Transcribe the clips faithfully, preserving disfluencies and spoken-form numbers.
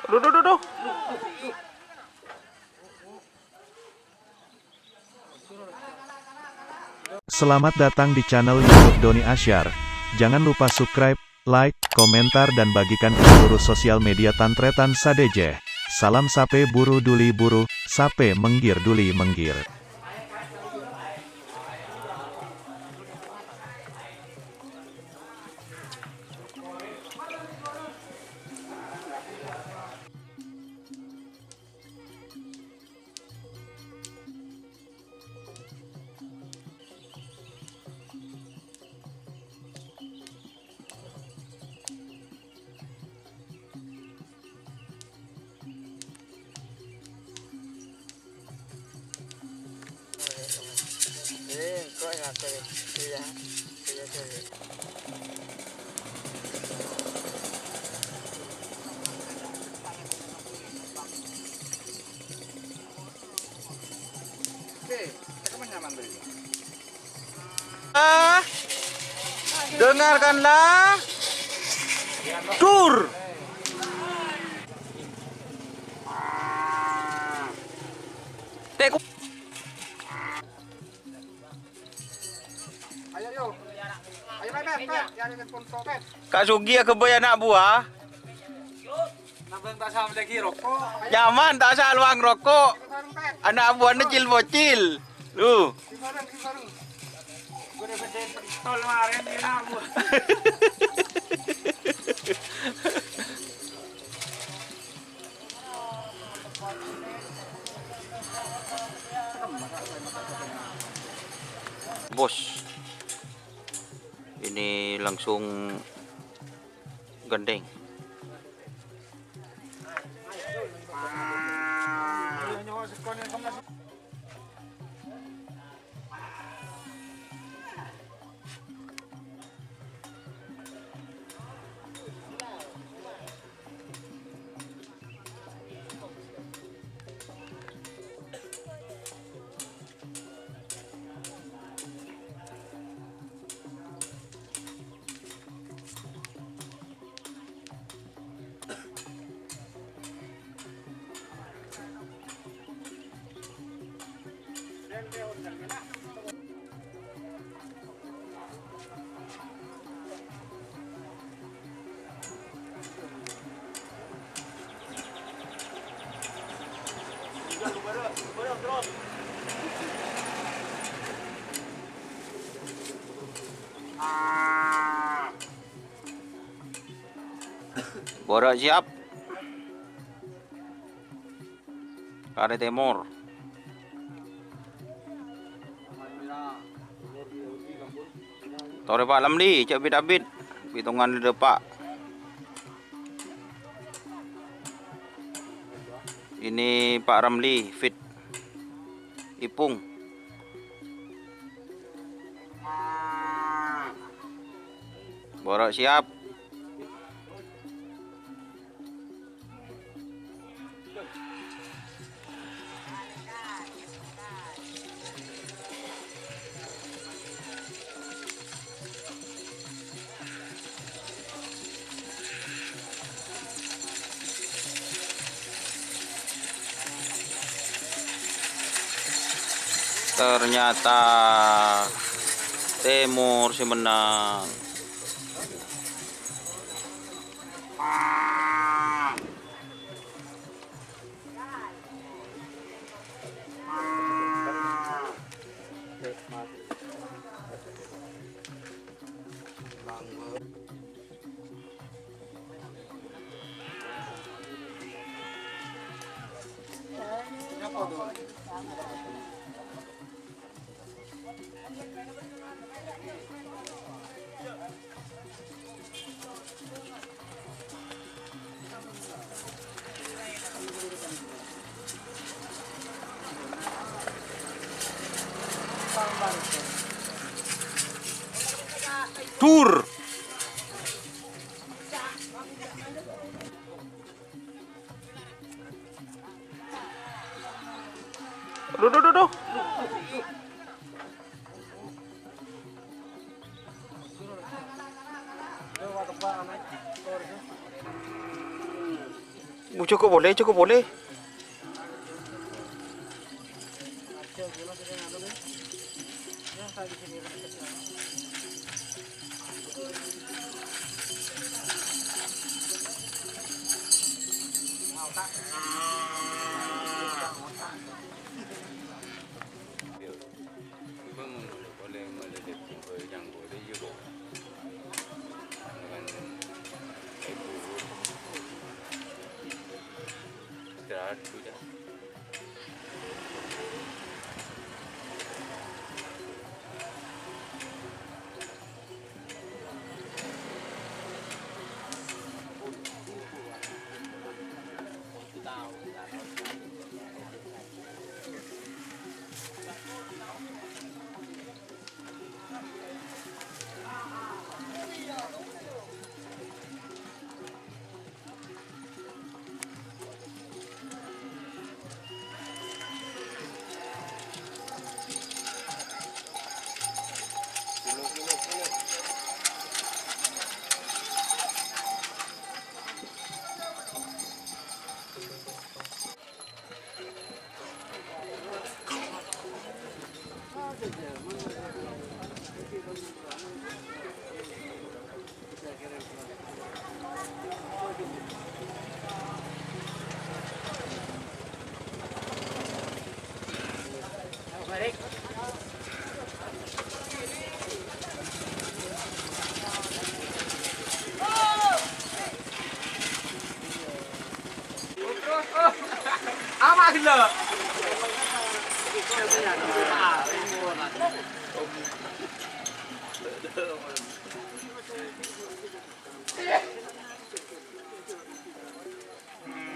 Duh, duh, duh, duh. Selamat datang di channel YouTube Doni Asyar. Jangan lupa subscribe, like, komentar, dan bagikan ke seluruh sosial media tan-tarètan sadhâjâ. Salam sapè buru duli buru, sapè mèngghir duli mèngghir. Dengarkanlah. Dur. Teku. Ayo, yo. Ayo, Pet, Pet, Pet. Kak Sugi aghâbây ana' buwâ. Nyaman, ta' sah lowang roko'. Ana' buwâna cil-bocil. Lu. Bos, ini langsung gandeng. Boro' siap. Karè Tèmor. Torè Pa' Lamli, jhâ' bit-abit. Bitongan dâpa'. Ini Pa' Ramli, fit. Ipung. Boro' siap. Ternyata Tèmor sè mennang. Dur. Duh, duh, duh, duh. Jhuko' polè, jhuko' polè. Istirahat dulu, Cak.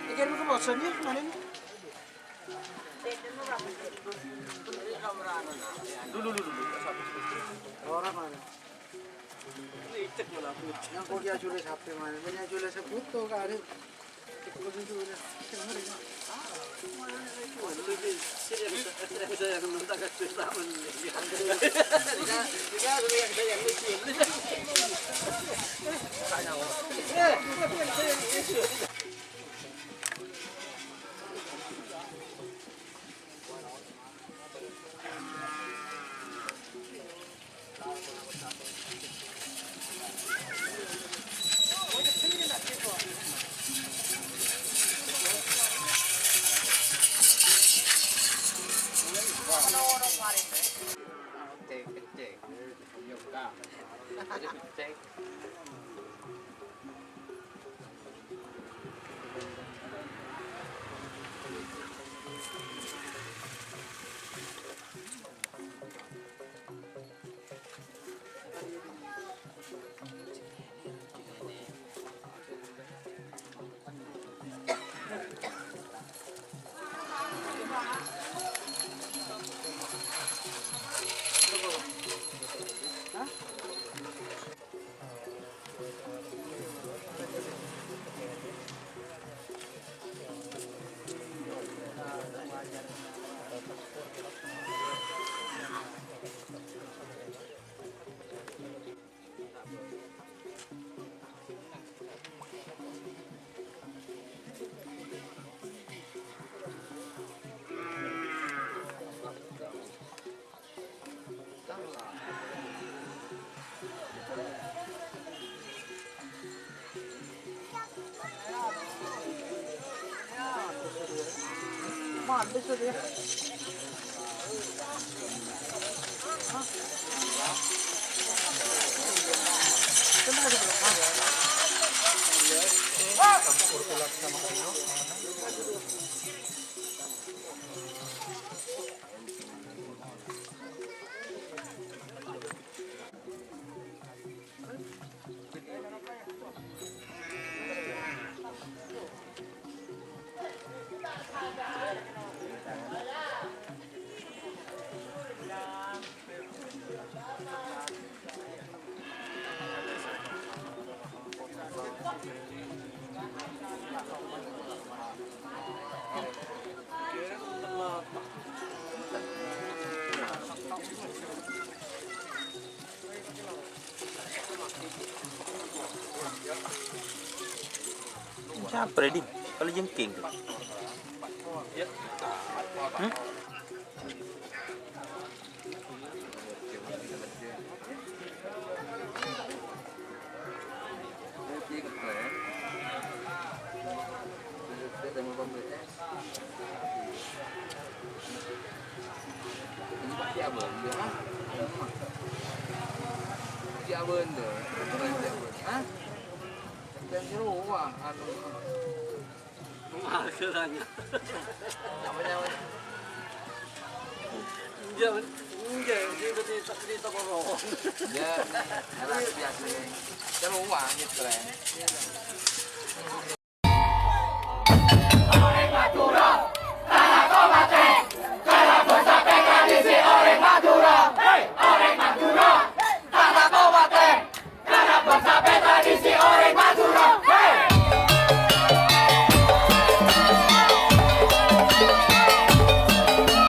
Iki aku bosen ya, kemarin. Dulu, dulu, dulu. Orang mana? Yang kau dia sudah sampai mana? Yang sudah sebut tuh, Kak Arif. Siapa, Dim? Kalajengking. Hmm? Masalahnya. Apa nyawa? Iya, iya, iya, berarti tak cerita kono. Ya, ini biasa. Keluar gitu, Ren.